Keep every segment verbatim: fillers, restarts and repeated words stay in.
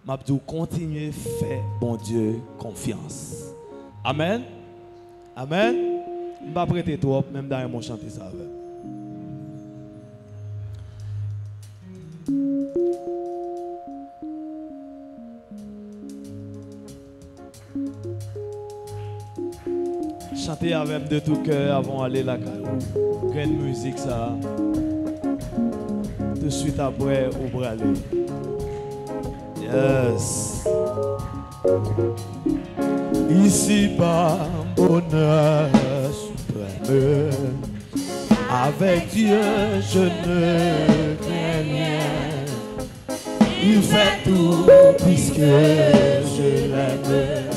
m ap di w kontinye fè Bondye konfyans. Amèn. Amèn. M p ap rete twòp, men m ta renmen w chante sa avè m. Chante avè m de tout cœur avan w ale lakay ou. Grenn mizik sa a. Touswit apre, ou prale. Yes. Ici-bas, bonheur suprême. Avec Dieu, je ne crains rien. Il fait tout puisque je l'aime.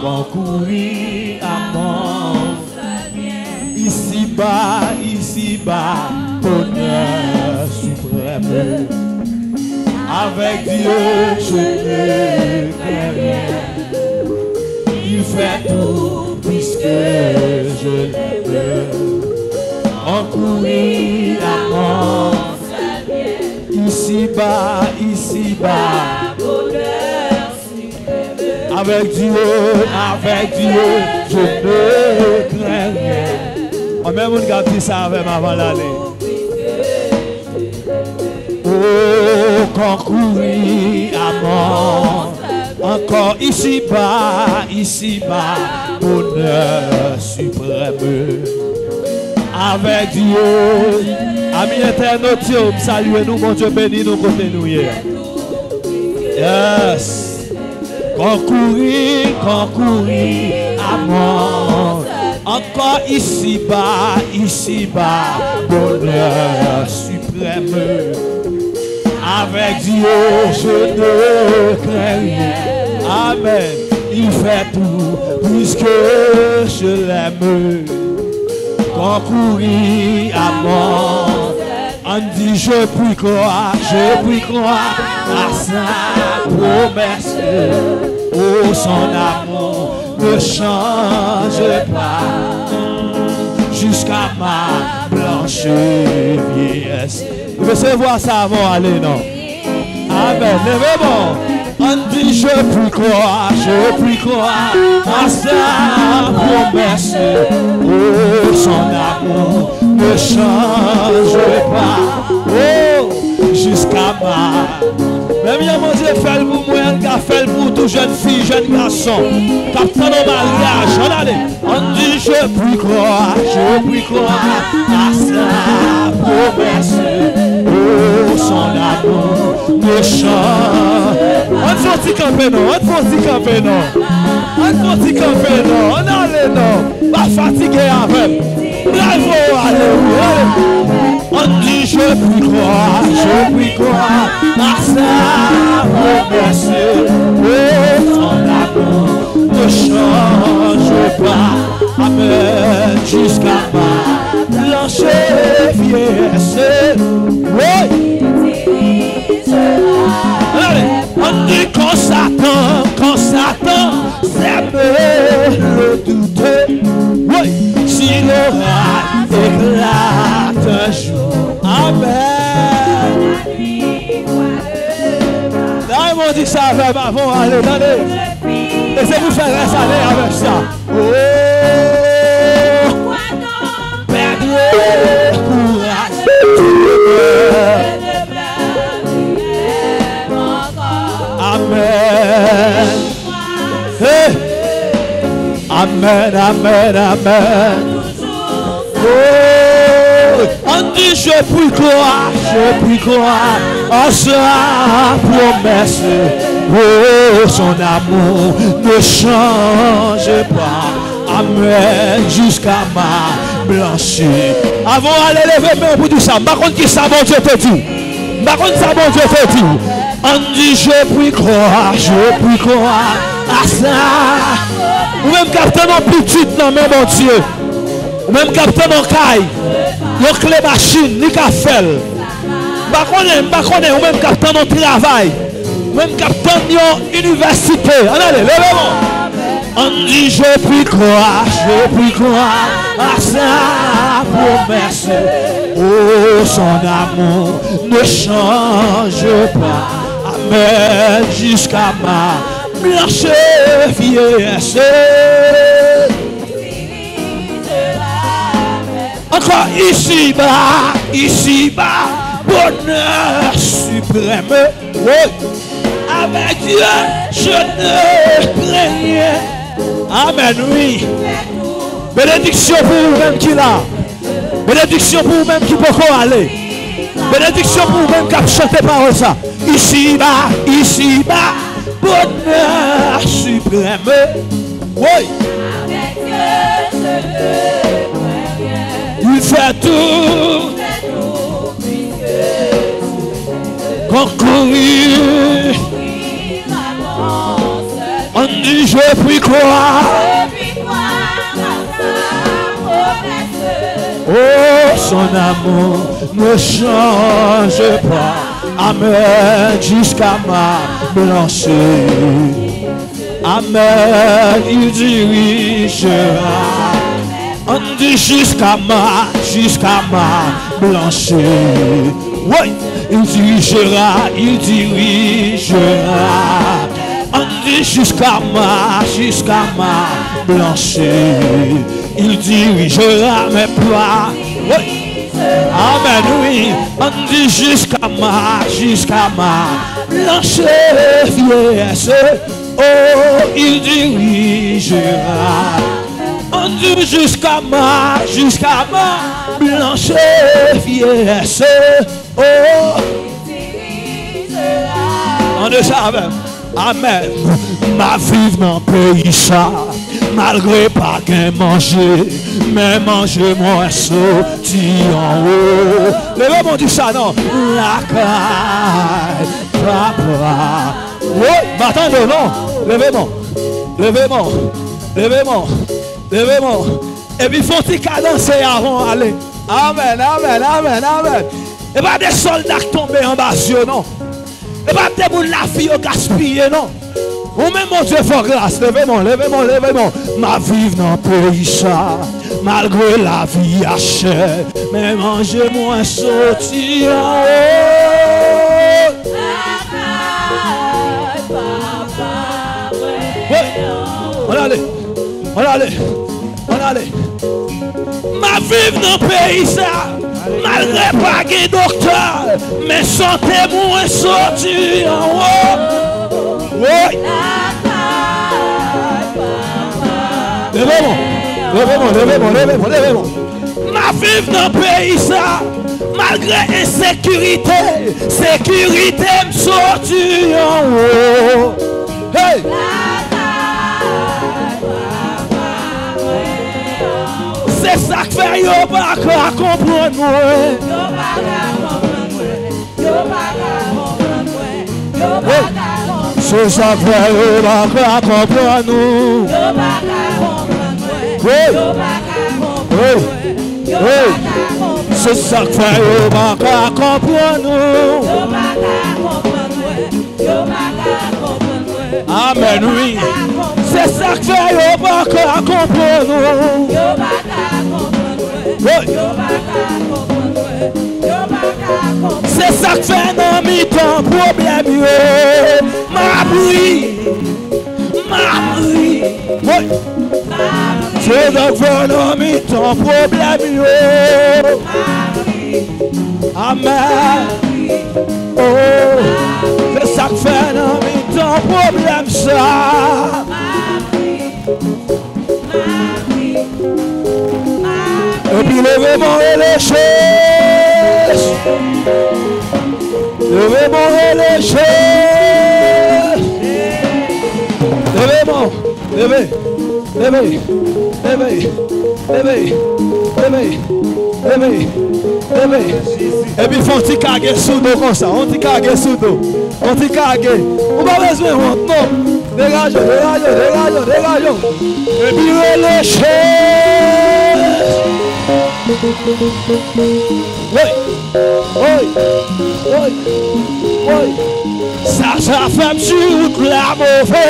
Concourir à mon ici-bas, ici-bas, bonheur suprême. Avec Dieu, je ne crains rien. Il fait tout puisque je l'aime. Concourir à mon ici-bas, ici-bas. Avec Dieu, avec Dieu, je ne crains rien. Konbyen moun k ap di sa avè m avan l ale? Oh, concourir à mon, encore ici-bas, ici-bas, bonheur suprême. Avec Dieu. Ami entènot yo, m salye nou, Bondye beni nou kote nou ye. Yes. Concourir, concourir à mon, encore ici-bas, ici-bas, bonheur suprême. Avec Dieu, je ne crains rien. Amen. Il fait tout puisque je l'aime. Concourir à mon, ann di, je puis croire, je puis croire à sa promesse. Oh, son amour ne change pas jusqu'à ma blanche vieillesse. Resevwa sa avan w ale, non? Amen. Leve bon. Ann di, je puis croire, je puis croire à sa promesse. Oh, son amour ne change pas. Oh, jusqu'à ma. Menm jan Bondye fè l pou mwen, l ka fè l pou tou, jèn fi, jèn gason k ap tann yon maryaj. Ann ale. Ann di, je puis croire, je puis croire à sa promesse. Oh, son amour ne change. Ann fè yon ti kanpe non, ann fè yon ti kanpe non. Ann fè yon ti kanpe non, ann ale non. Pa fatige avè m. Bravo, alelouya. Ann di, je puis croire, je puis croire à sa promesse. Oh, son amour ne change pas. Amen. Jusqu'à ma blanche vieillesse. Oui. Allez, ann di, quand Satan, quand Satan sème le doute. Oui. Si l'orage éclate un jour. Amen. Dayè, Bondye sa avè m avan w ale, tande. E se pou fè rès ane avèk sa. Oh, pèdi kouraj. Amen. Hey. Amen, amen, amen. Oh, ann di, je puis croire, je puis croire à sa promesse. Oh, son amour ne change pas. Amen. Jusqu'à ma blanchie. Avan w ale, leve men w pou di sa. M pa konn ki sa Bondye te di w. M pa konn sa Bondye te di w. Ann di, je puis croire, je puis croire à sa. Ou menm k ap tann yon pitit nan men Bondye. Ou menm k ap tann yon kay, yon kle machin, li ka fè l. M pa konnen, m pa konnen, ou menm k ap tann yon travay. Ou menm k ap tann yon inivèsite. Ann ale, leve men w. Ann di, je puis croire, je puis croire à sa promesse. Oh, son amour ne change pas. Amèn, jiska ma blanche vyès. Ankò, isiba, isiba, bonè siprèm. Wi. Avec Dieu, je ne crains rien. Amèn, wi. Benediksyon pou ou menm ki la. Benediksyon pou ou menm ki poko ale. Benediksyon pou ou menm k ap chante pawòl sa. Isiba, isiba, bonè siprèm. Wi. Il fait tout. Konkri. Ann di, je puis croire. Oh, son amour ne change pas. Amèn, jiska ma blanchi. Amèn, il dirigera. Ann di, jiska ma, jiska ma blanchi. Wi, il dirigera, il dirigera. Ann di, jiska ma, jiska ma blanchi. Il dirigera mes pas. Wi. Amèn, wi. Ann di, jiska ma, jiska ma blanchi vyès. Oh, il dirigera. Ann di, jiska ma, jiska ma blanchi vyès. Oh. Ann di sa avè m. Amèn. M ap viv nan peyi sa, malgre pa gen manje, men manje mwen soti anwo. Leve men w, di sa non. Lakay papa. Woy, m pa tande w non. Leve men w. Leve men w. Leve men w. Leve men w. Epi fè yon ti kadanse avan w ale. Amèn, amèn, amèn, amèn. E pa de sòlda k tonbe anba zye w non. E pa de moun lavi yo gaspiye non. Ou menm Bondye fè w gras. Leve men w, leve men w, leve men w. M ap viv nan peyi sa, malgre lavi a chè, men manje mwen soti anwo. Wi. Ann ale. Ann ale. Ann ale. M ap viv nan peyi sa, malgre pa gen doktè, men sante mwen soti anwo. Woy. Leve men w, leve men w, leve men w, leve men w, leve men w. M ap viv nan peyi sa, malgre ensekirite, sekirite m soti anwo. Hey! Se sa k fè yo pa ka konprann mwen. Hey! Se sa k fè yo pa ka konprann nou. Hey! Hey! Hey! Se sa k fè yo pa ka konprann nou. Amèn, wi. Se sa k fè yo pa ka konprann ou. Woy. Se sa k fè nan mitan pwoblèm yo, m ap ri, m ap ri. Woy. Se sa k fè nan mitan pwoblèm yo. Amèn. Oh, se sa k fè nan mitan pwoblèm sa. Epi leve men w, rele Jezi. Leve men w, rele Jezi. Leve men w. Leve, leve, leve, leve, leve, leve, leve. Epi fè yon ti kage sou do konsa, yon ti kage sou do, yon ti kage. Ou pa bezwen wont non. Degaje w, degaje w, degaje w, degaje w. Epi rele Jezi. Woy, woy, woy, woy. Sa, sa fè m sou wout la move.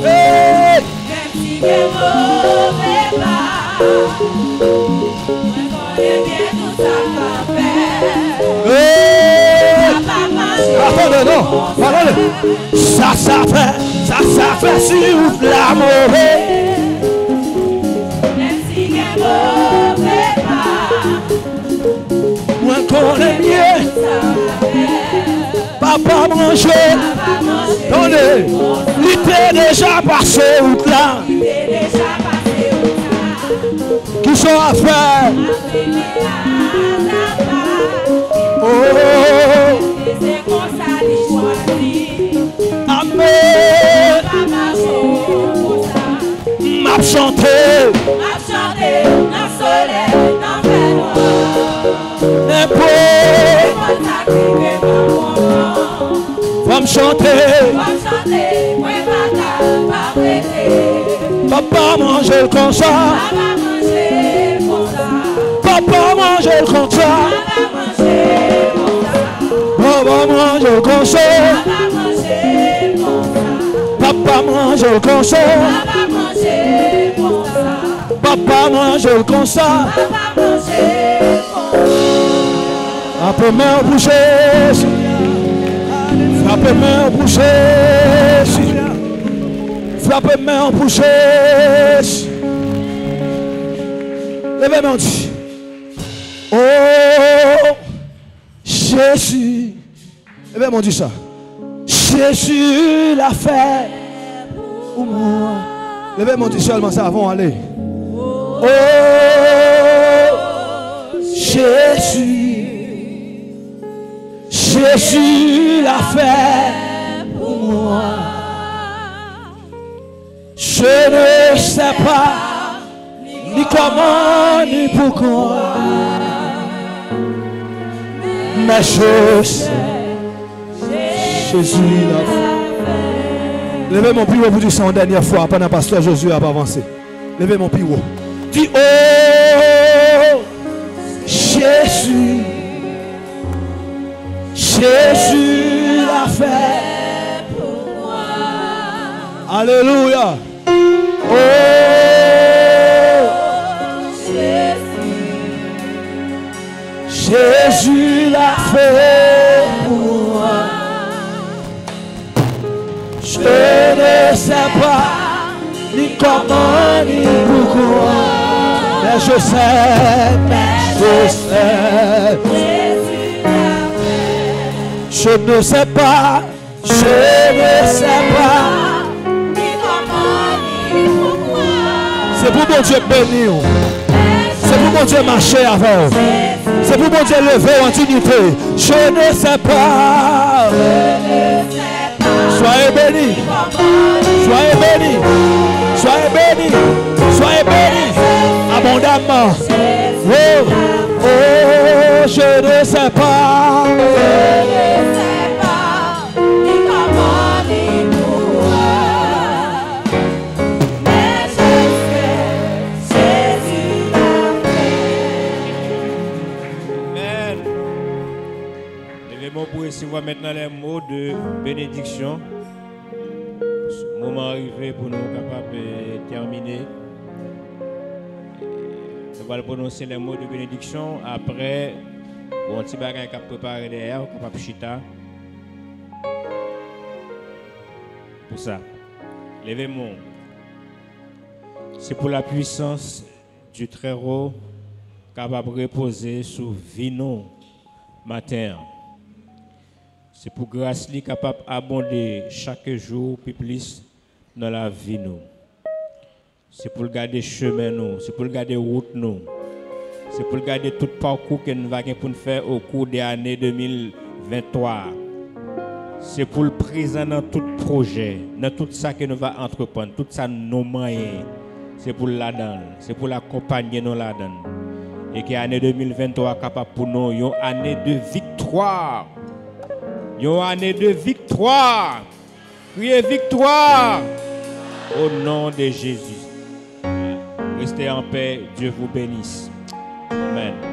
Hey! Menm si gen move pa, mwen konnen byen tout sa k ap fèt. Hey! Sa pa mal Pa tande non. Pa tande. Sa sa fè, sa sa fè si wout la move. Menm si gen move pa. Mwen konnen byen. Papa m ranje. Tande. Li te deja pase wout la. Kisa w ap fè? Oh. Amèn. M ap chante. M ap chante nan solèy, nan fènwa. Nenpòt. Nenpòt sa k rive pa mwen. Fò m chante. Fò m chante, mwen pa ka pa rete. Papa m ranje l konsa. Papa m ranje l konsa. Papa m ranje l konsa. Papa m ranje l konsa. Papa m ranje l konsa. Papa m ranje l konsa. Papa m ranje l konsa. Papa m ranje l konsa. Papa m ranje l konsa. Frape men w pou Jezi. Frape men w pou Jezi. Frape men w pou Jezi. Leve men w di, oh, Jezi. Leve men w di sa. Jezi la fè pou mwen. Leve men w di sèlman sa avan w ale. Oh, Jezi. Jezi la fè pou mwen. Je ne sais pas ni comment ni pourquoi, mais je sais Jésus l'a fait. Leve men w pi wo pou di sa yon dènyè fwa pandan pastè Josué ap avanse. Leve men w pi wo. Di, oh, Jésus. Jezi la fè pou mwen. Alelouya. Oh, Jezi. Jezi la fè pou mwen. Je ne sais pas ni comment ni pourquoi, mais je sais, mais je sais. Je ne sais pas, je ne sais pas. Se pou Bondye beni w. Se pou Bondye mache avè w. Se pou Bondye leve w an diyite. Je ne sais pas. Soyez bénis. Soyez bénis. Soyez bénis. Soyez bénis. Abondamment. Oh, oh, je ne sais pas. Amen. Leve men w pou resevwa mentnan les mots de bénédiction. Moman an rive pou nou kapab, eh, tèmine. Nou pral pwononse les mots de bénédiction. Apre, gon ti bagay k ap prepare dèyè a, ou kapab chita pou sa. Leve men w. Se pou la puissance du Très-Haut kapab repoze sou vi nou maten an. Se pou gras li kapab abonde chak jou pi plis nan lavi nou. Se pou l gade chemen nou, se pou l gade wout nou. Se pou l gade tout pakou ke nou va gen pou n fè au cours de ane de mil venntwa a. Se pou l prezan nan tout pwojè, nan tout sa ke nou va antreprann, tout sa nou manyen. Se pou l ladan l, se pou l akonpaye nou ladan l. E ke ane de mil venntwa a kapab pou nou yon ane de viktwa. Yon ane de viktwa. Kriye viktwa. Au nom de Jésus. Restez en paix, Dieu vous bénisse. Amen.